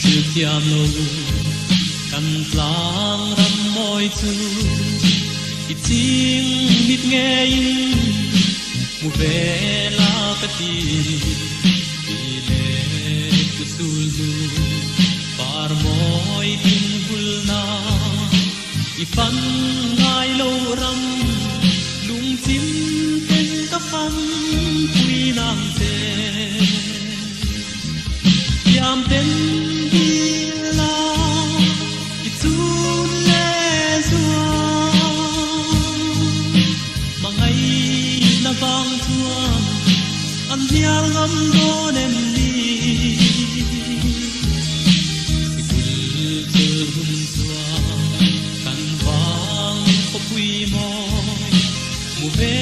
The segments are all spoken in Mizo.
Hril thiam lo kan tlang ram mawi chu i ching mit ngeiin hmu ve la ka ti. Ti leh pu sul hnu par mawi tin hulna i fan ngai lo ram lungchim ten ka fan pui nang che. Thiam ten dil la i chun leh zuam Hmangaihna vang chuan an hnial ngam dawn em ni? Sikul chul hun chuan kan vang khawpui mawi hmu ve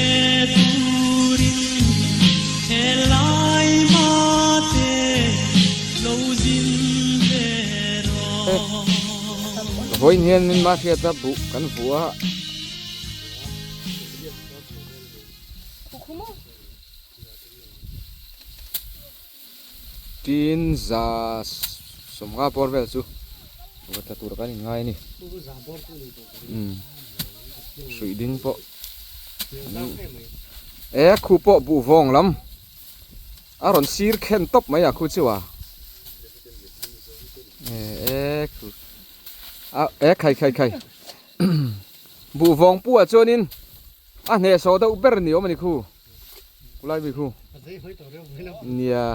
turin Helai mate lo zin ve rawh. Vawiin hian min mahriata buh kan vuah a. Tin za sawmnga bawr vel chu va tla tur kan inngai a ni. Hruih ding pawh. E khu pawh buh vawng lam a rawn sir khen tawp mai a khu chu a e e khu a e khai khai khai buh vawng pu ah chuanin a hnehsawh deuh ber ni awm a ni khu khulai mi khu nia.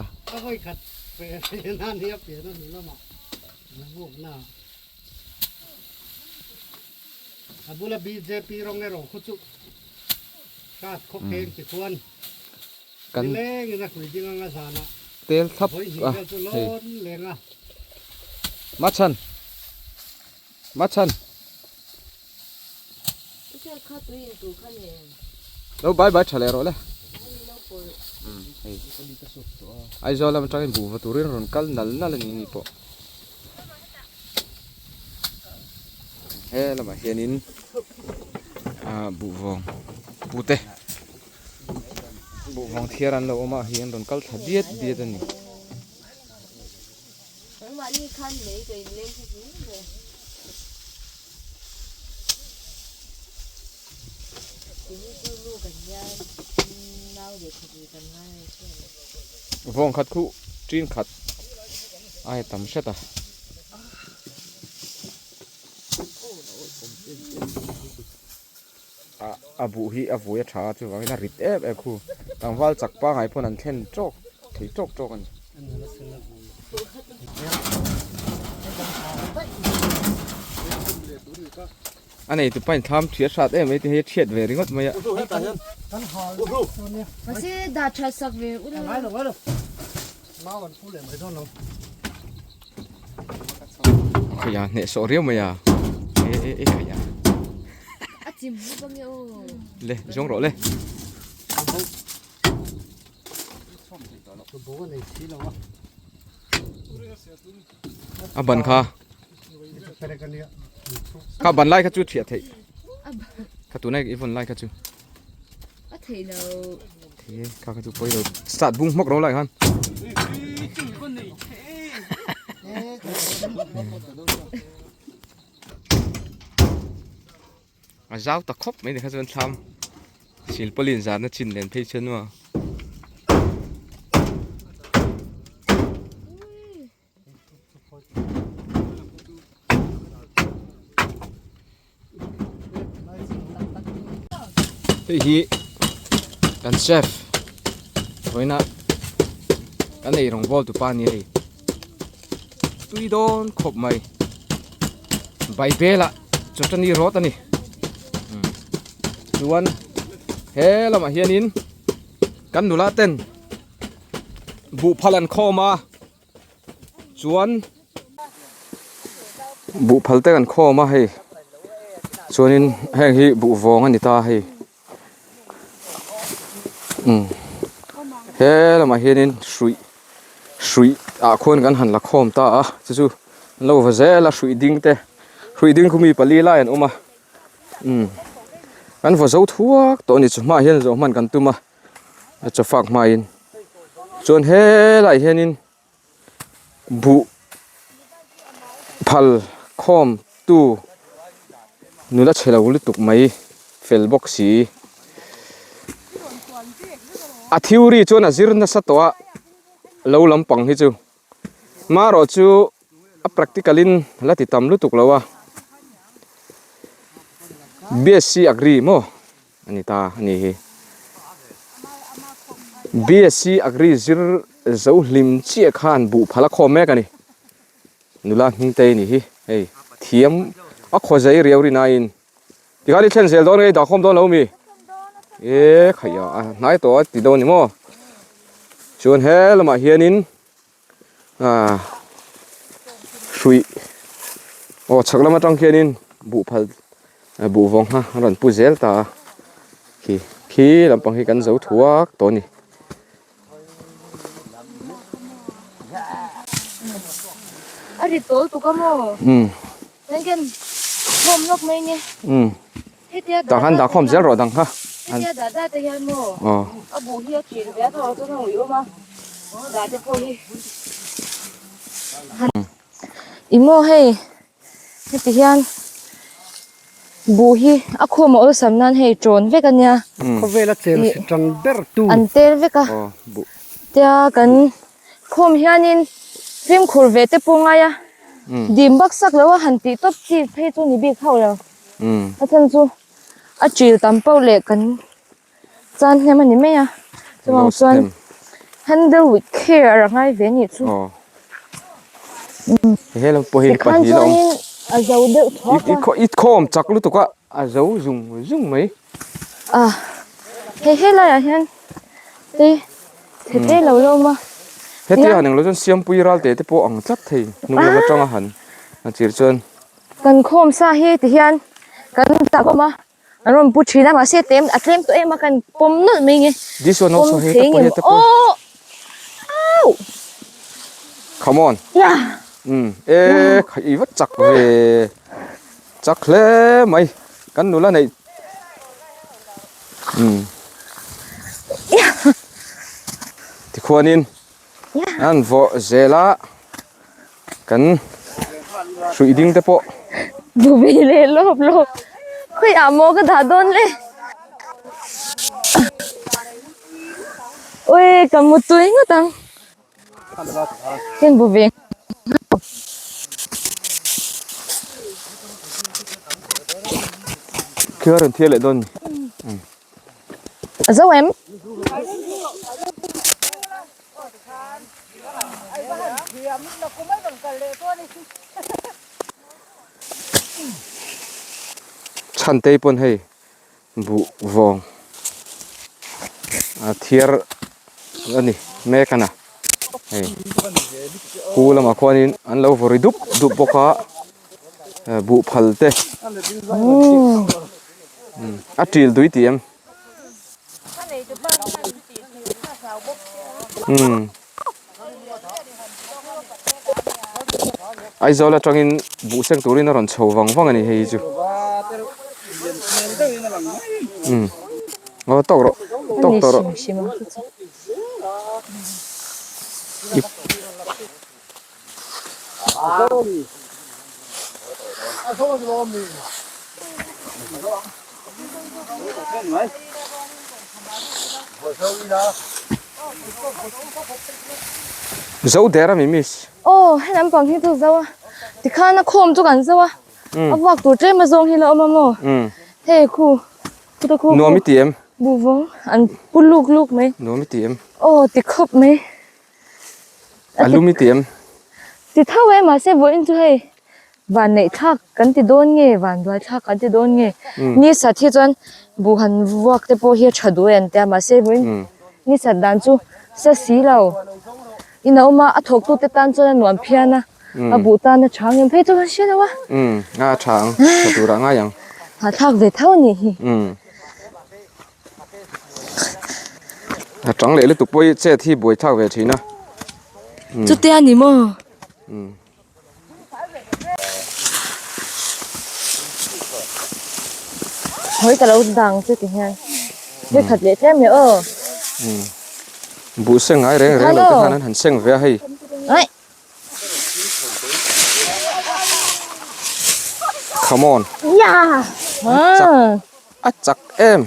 A bula bjp rawng erawh khu chu hrat khawkheng ti khuan Kan nilengin a hrui ding anga zanah tel thlap vawi hnih a vel chu hei lawn leng a. Machhan Machhan Lo bai bai tha leh rawh le hei Aizawl lam atangin buhva turin rawn kal nal nal a ni ni pawh. He lamah hianin ah buhvawng pute buhvawng thiar an lo awm a hian rawn kal thla diat diat a ni. Vawng khat khuh ṭin khat aia tam hret a. A buh hi a vui a tha a chuvangin a rit em em khu tlangval chak pangai pawn an thlen tawk thei tawk tawk a ni. A nei tupa in thlam thiat hrat em mai te hei a thiat ve ringawt mai a. Khaia hneh sawh riau mai a e e e khaia le zawng rawh le. A ban kha kha ban lai kha chu thiah theih kha tuna i vawn lai kha chu a theih lo thei e kha kha chu pawi lo start bung hmawk ro lai khan a zau ta khawp mai ni kha chuan thlam silpaulin zahna chin nen phei chuan maw. Hei hi kan chef vawiina kan ei rawng bawl tupa a ni hei tui dawn khawp mai baibel ah chawtani rawt a ni chuan he lamah hianin kan nula ten buh phal an khawm a chuan buh phal te kan khawm a hei chuanin heng hi buh vawng a ni ta hei umm he lamah hianin hruih hruih ah khuan kan han la khawm ta a chu chu an lo va zel a hruih ding te hruih ding khu mi pali lai an awm a umm kan vaw zo thuak tawh a ni chu hmaah hian zawh hman kan tum a. A chaw fak hmain chuan helaiah hianin buh Phal khawm tu nula chhe lo lutuk mai fel bawk si. A theory chuan a zir nasa tawh a lo lampang hi chu marawh chu a practical in la ti tam lutuk lo a BSc agri maw a ni ta a ni hi BSc agri zir zo hlim chiah khan buh phal a khawm mek a ni. Nula Hmingtei ni hi hei thiam a khaw zai riau rin aiin tikhan i thlen zel dawn nge i dahkhawm dawn lo mi e khaih a hnai tawh a ti dawn ni maw chuan he lamah hianin ah hruih aw chhak lam atang khianin buh phal buh vawng kha a rawn pu zel ta a khi khi lampang hi kan zo thuak tawh a ni. A ri tawl tuk a maw? Umm. Engken khawm lawk mai nge. Umm. Hetia Tah khan dah khawm zel rawh dang kha. Hetia dah dah te hian maw? Aw. A buh hi a thil ve a thawh chuan a ui awm a. Dah te pawh hi. I maw hei heti hian Buh hi a khawm a awlsam nan hei ṭawn vek a nia. Khawvela chel si ṭang ber tu. An tel vek a. Tia kan khawm hianin fimkhur ve te pawh ngai a. Dim bak sak lo a han tih tawp chi phei chu ni bik hauh lo. A chhan chu a ṭil tam poh leh kan chan hnem a ni mai a. Chuvang chuan handle with care a ngai ve anih chu. Tikhan chuanin a zo deuh thuak a. I khawm chak lutuk a, a zo zung zung mai. A hei helaiah hian te thete lo la awm a. Hetia han englo chuan Siampui ralte te pawh ang tlat thei hnung lam atanga han a chir chuan. Kan khawm sa hi tihian kan tak awm a. An rawn pu thin a mahse tlem a tlem tawh em a kan pawm nawlh mai nge. This one also Pawm hei thei ta nge pawh maw aww au Come on. Yah Um e kha i va chak ve chak hle mai kan nula neih um tikhuanin an vawh zel a. Kan hruih ding te pawh. Bubi leh lawp lawp. Khawi ah maw ka dah dawn le. Ui ka mu tui ngawt ang. Heng bubi. Khi a rawn thial leh dawn ni. A zo em? Chhantei pawn hei buh vawng a thiar a ni mek a na hei pu lamah khuanin an lo vaw ri dup dup bawk a buh phal te a til dui tih em. Umm Aizawl atangin buh seng turin a rawn chho vang vang a ni hei hi chu umm aw tawk rawh tawk tawh rawh. Zo der a mi miss. Aw he lampang hi chu zo a tikhan a khawm chu kan zo a a vuak tur tlem a zawng hi la awm a maw hei khu khuta khu Nuam i ti em? Buhvawng an pu luk luk mai. Nuam i ti em? Aw ti khawp mai. A lum i ti em? Ti tho e mahse vawiin chu hei van neih thlak kan ti dawn nge van duai thlak kan ti dawn nge ni sat hi chuan buh han vuak te pawh hi a tha duh e an tia mahse vawiin ni sat dan chu sa si lo in a awm a a thawk tu te tan chuan a nuam phian a a buh tan a tha ang em phei chu kan hre lo a a tha ang tha turah ngai ang hahthlak ve tho a nih hi. A tang leh lutuk pawh hi chet hi buai thlak ve thin a. Chute a ni maw? Hawi ka lo dang che ti hian. Hei khat leh tlem leh aw. Buh seng ngai reng reng lo te khan an han seng ve a hei. Ai. Come on. Yeah. Chak. A chak em.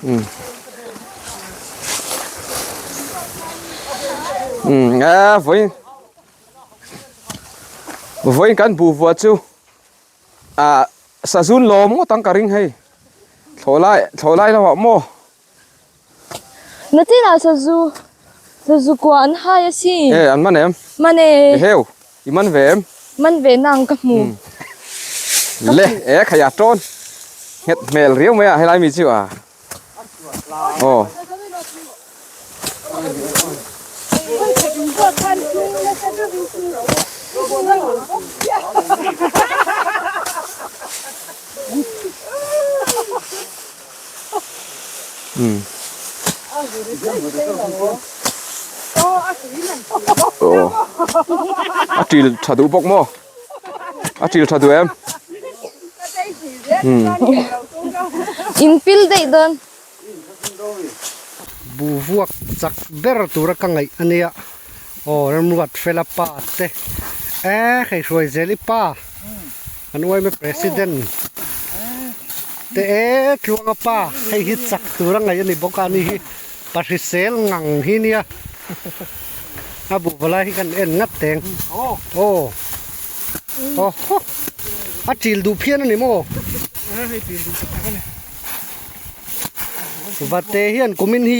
Um. Um, a vawiin vawiin kan buh vuah chu ah sazun lawm ngawt ang ka ring hei thlawh lai thlawh lai lamah maw. Natinah sazu sazu kua an hai asin. E an man em? Man e. Eheu i man ve em? Man ve nang ka hmu. Le e khaya tawn nghet hmel riau mai a helai mi chu a. Aw. A til tha duh bawk maw? A til tha duh em? In pil daih dawn. Bu vuak chak ber tura ka ngaih a nia. Aw Remruat fela pa te e hei hruai zel i pa. An uaime president te e tluanga pa hei hi chak tur a ngaih a ni bawk a ni hi pa hrisel ngang hi nia a buh valai hi kan en ngat teng aw aw haw a til duh phian a ni maw vate hian kumin hi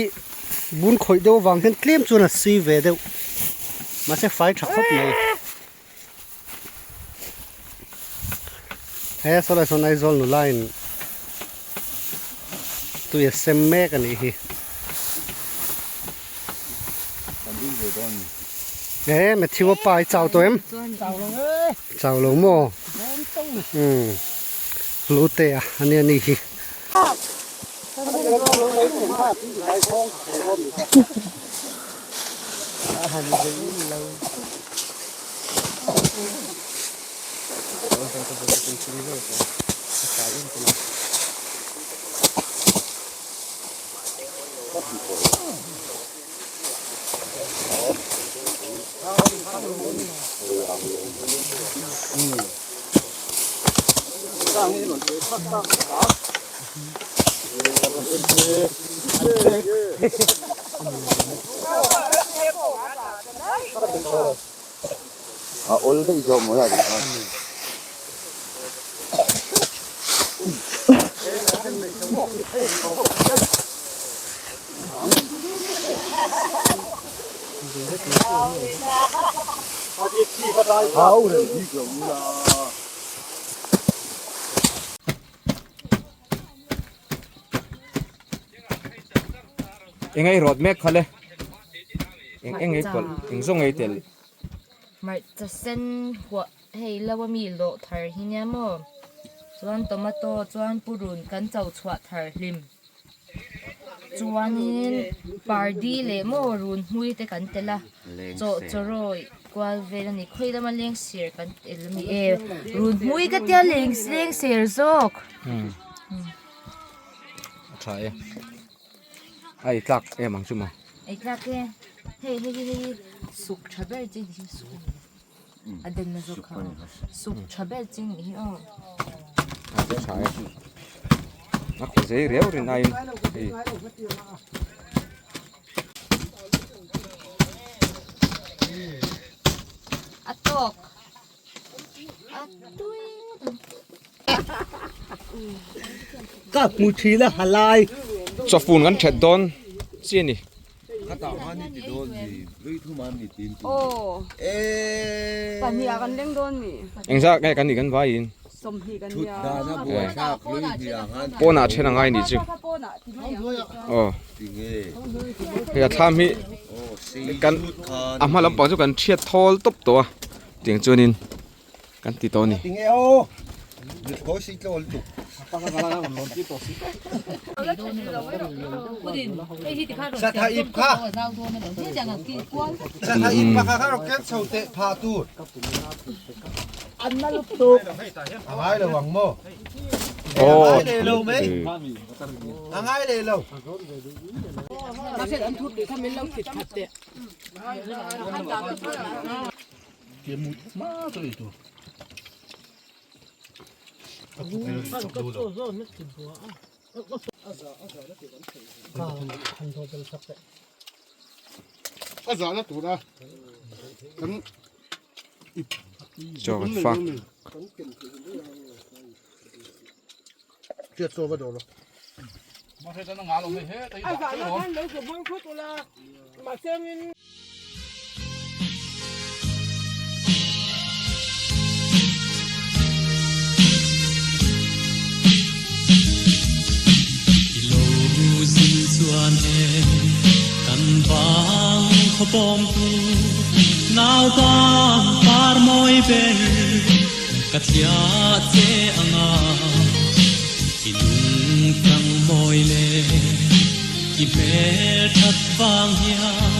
bun khawih deuh avang hian tlem chuan a si ve deuh mahse fai tha khawp mai. He sawlai sawn Aizawl nula in tui a sem mek a nih hi. He Matthew a pa i chau tawh em? Chau lo maw? Umm Hlute a ania nih hi. Eng ei rawt mek kha le eng eng ei pawlh eng zawng ei tel. Hmarcha sen huah hei lo a mi lawh thar hi nia maw chuan tomato chuan purun kan cho chhuah thar hlim chuanin pardi leh maw run hmui te kan tel a chaw chawrawi kual vel a ni khawi lama leng ser kan tel a ni e run hmui ka tia leng leng ser zawk. A tha e. A ei tlak em ang chu maw? Ei tlak e. Hei hei hei hei suk tha ber chi ni hi suk a ni. A den na zawk kha aw. Suk tha ber chi ni hi aw. A tha e. A khaw zei riau rin aiin hei. A tawk. Ka hmu thin a halai. Chawfun kan that dawn chi a ni. Engzah nge kan nih kan vaiin? Pawnah then a ngai nih chu. Aw. Hei a thlam hi kan a hma lampang chu kan thiat thawl tawp tawh a. Tiang chuanin kan ti tawh a ni. Aw. Chaw kan fak. I lo zin chuan e kan vang khaw pawm tu nau bang par mawi ber ka thliah che anga i lung tlang mawi le i hmel that vang hian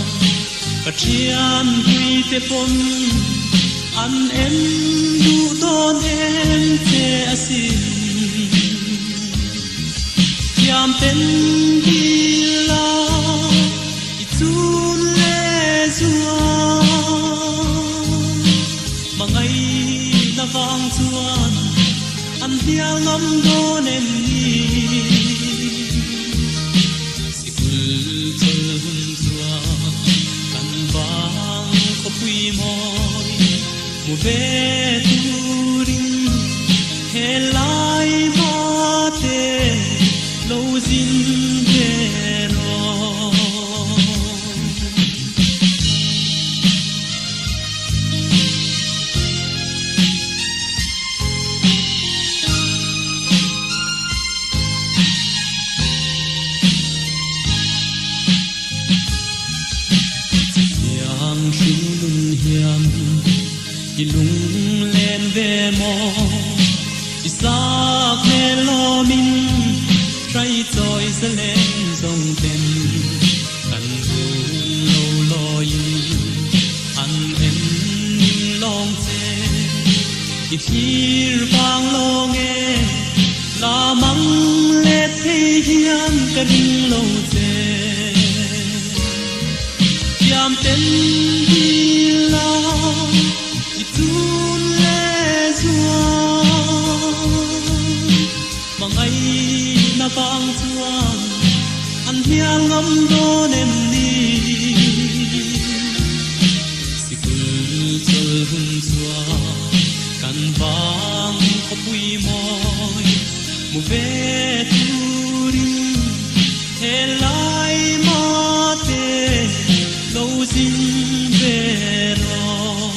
ka thian pui te pawn an en duh dawn em che asin. Thiam ten dil a i chun leh zuan hmangaihna vang chuan an hnial ngam dawn em ni? Sikul chawl hun chuan kan vang khawpui mawi hmu ve turin he lai hmate lo zin ve rawh. Chutiang hringnun hian i lunglen ve maw? I sak hmel lawmin hrai chawi zalen zawng ten kan hun lo lawiin an en ning lawng che. I thlir vang lawng e, la mang let thei hian ka ring lo che. Thiam ten dil la i chun leh zuan, hmangaihna vang chuan an hnial ngam dawn em ni? Sikul chawl hun chuan kan vang khawpui mawi hmu ve turin he lai mate lo zin ve rawh.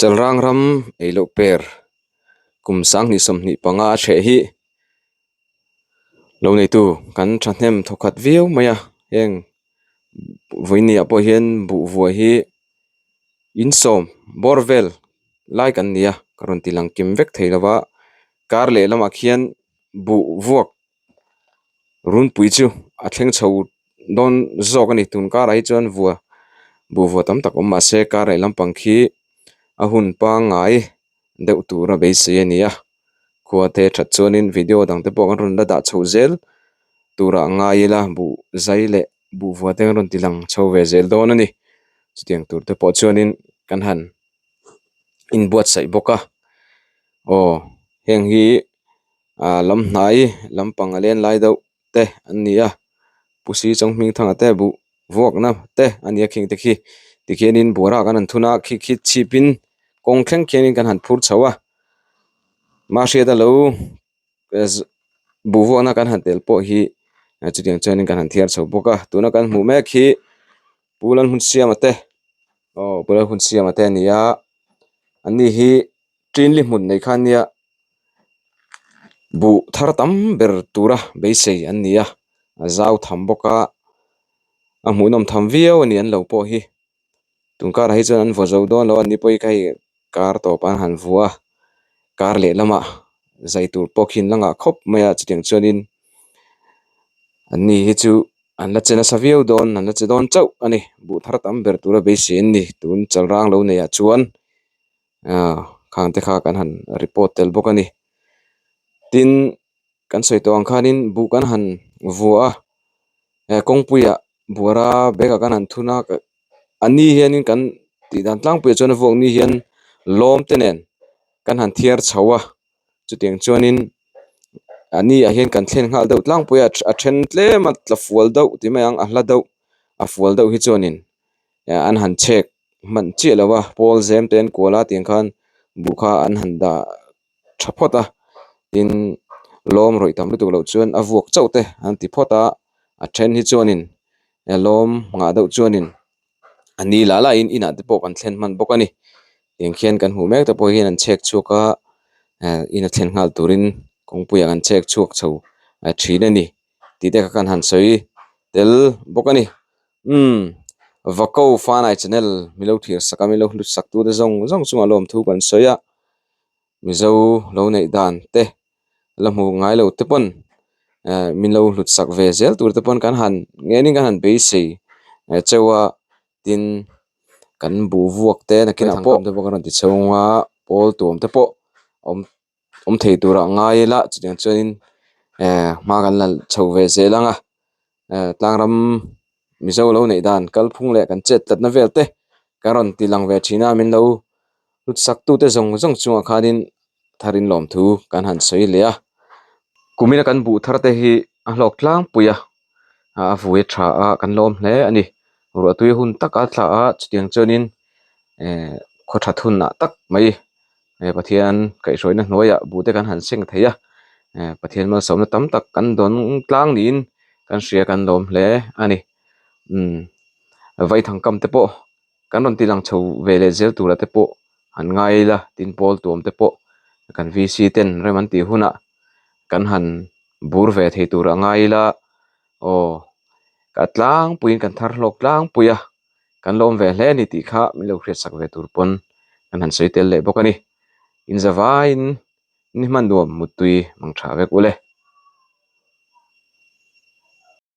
Chalrang ram ei loh per kum 2025 a hreh hi lo neitu kan thahnem thawkhat viau mai a heng vawinia pawh hian buh vuai hi insawm bawr vel lai kan ni a ka rawn ti lang kim vek thei lo va kar leh lamah khian buh vuak Runpui chu a thleng chho dawn zawk a ni tun karah hi chuan vua buh vua tam tak awm mah se kar leh lampang khi a hun pangngai deuh tura beisei a ni a khua te that chuanin video dang te pawh kan rawn la dah chho zel turah ngai ila buh zai leh buh vua te an rawn ti lang chho ve zel dawn a ni chutiang tur te pawh chuanin kan han inbuatsaih bawk a aw heng hi. ah lam hnai lampang a len lai deuh te an ni a pusi chawng hming thanga te buh vuakna te a ni a khing te khi tikhianin buara kan han thun a khi khi chhipin kawng thleng khianin kan han phur chho a mahriat a lo buh vuakna kan han tel pawh hi chutiang chuanin kan han thiar chho bawk a tuna kan hmuh mek hi Pu Lalhmunsiama te aw Pu Lalhmunsiama te a ni a an ni hi Ṭinli hmun nei kha nia buh thar tam ber tura beisei an ni a a zau tham bawk a a hmuhnawm tham viau a ni an lo pawh hi tun karah hi chuan an vaw zo dawn lo a ni pawh hi kha hei kar tawp an han vua a. Kar leh lamah zai tur pawh khi an la ngah khawp mai a chutiang chuanin an ni hi chu an la che nasa viau dawn an la che dawn chauh a ni buh thar tam ber tura beisei an ni tun chalrang lo nei ah chuan ah khang te kha kan han report tel bawk a ni tin kan sawi tawh ang khanin buh kan han vuah a he kawngpuiah buara bag ah kan han thun a a ni hianin kan tih dan tlangpuiah chuan a vuak ni hian lawm te nen kan han thiar chho a chutiang chuanin a ni ah hian kan thlen nghal deuh tlangpui a a then tlem a tla fual deuh ti mai ang a hla deuh a fual deuh hi chuanin an han chhek hman chiah lo a pawl zem te an kual a tiang khan buh kha an han dah tha phawt a tin lawm rawih tam lutuk loh chuan a vuak chauh te an ti phawt a a then hi chuanin lawm nghah deuh chuanin a ni lah lah in inah te pawh kan thlen hman bawk a ni tiang khian kan hmuh mek te pawh hian an chhek chhuak a eh in a thlen nghal turin kawngpuiah an chhek chhuak chho thin a ni tih te kha kan han sawi tel bawk a ni umm Vako Fanai channel milo thlir sak a milo hlut sak tu te zawng zawng chungah lawmthu kan sawi a. Mizo lo neih dan te la hmu ngai lo te pawn eh min lo hlut sak ve zel tur te pawn kan han ngenin kan han beisei cheu a tin kan buh vuak te nakinah pawh te pawh kan rawn ti chhung a pawl tuam te pawh awm awm thei turah ngai ila chutiang chuanin eh hma kan la chho ve zel ang a eh tlangram Mizo lo neih dan kalphung leh kan chet tlatna vel te kan rawn ti lang ve thin a min lo hlut sak tute zawng zawng chungah khanin tharin lawmthu kan han sawi leh a kumina kan buh thar te hi a hlawk tlangpui a a vui a tha a kan lawm hle a ni ruahtui hun taka thla a chutiang chuanin eh khaw that hunah tak mai he Pathian kaihhruaina hnuaiah buh te kan han seng thei a eh Pathian malsawmna tam tak kan dawn tlang niin kan hria kan lawm hle a ni umm vaithang kam te pawh kan rawn ti lang chho ve leh zel tura te pawh han ngai ila tin pawl tuam te pawh kan V C ten rem an tih hunah kan han bur ve thei tur a ngai ila aw ka tlangpuiin kan thar hlawk tlangpui a. Kan lawm ve hle a ni tih kha min lo hriatsak ve tur pawn kan han sawi tel leh bawk a ni. Inzavaiin ni hman nuam muttui mang tha vek ule.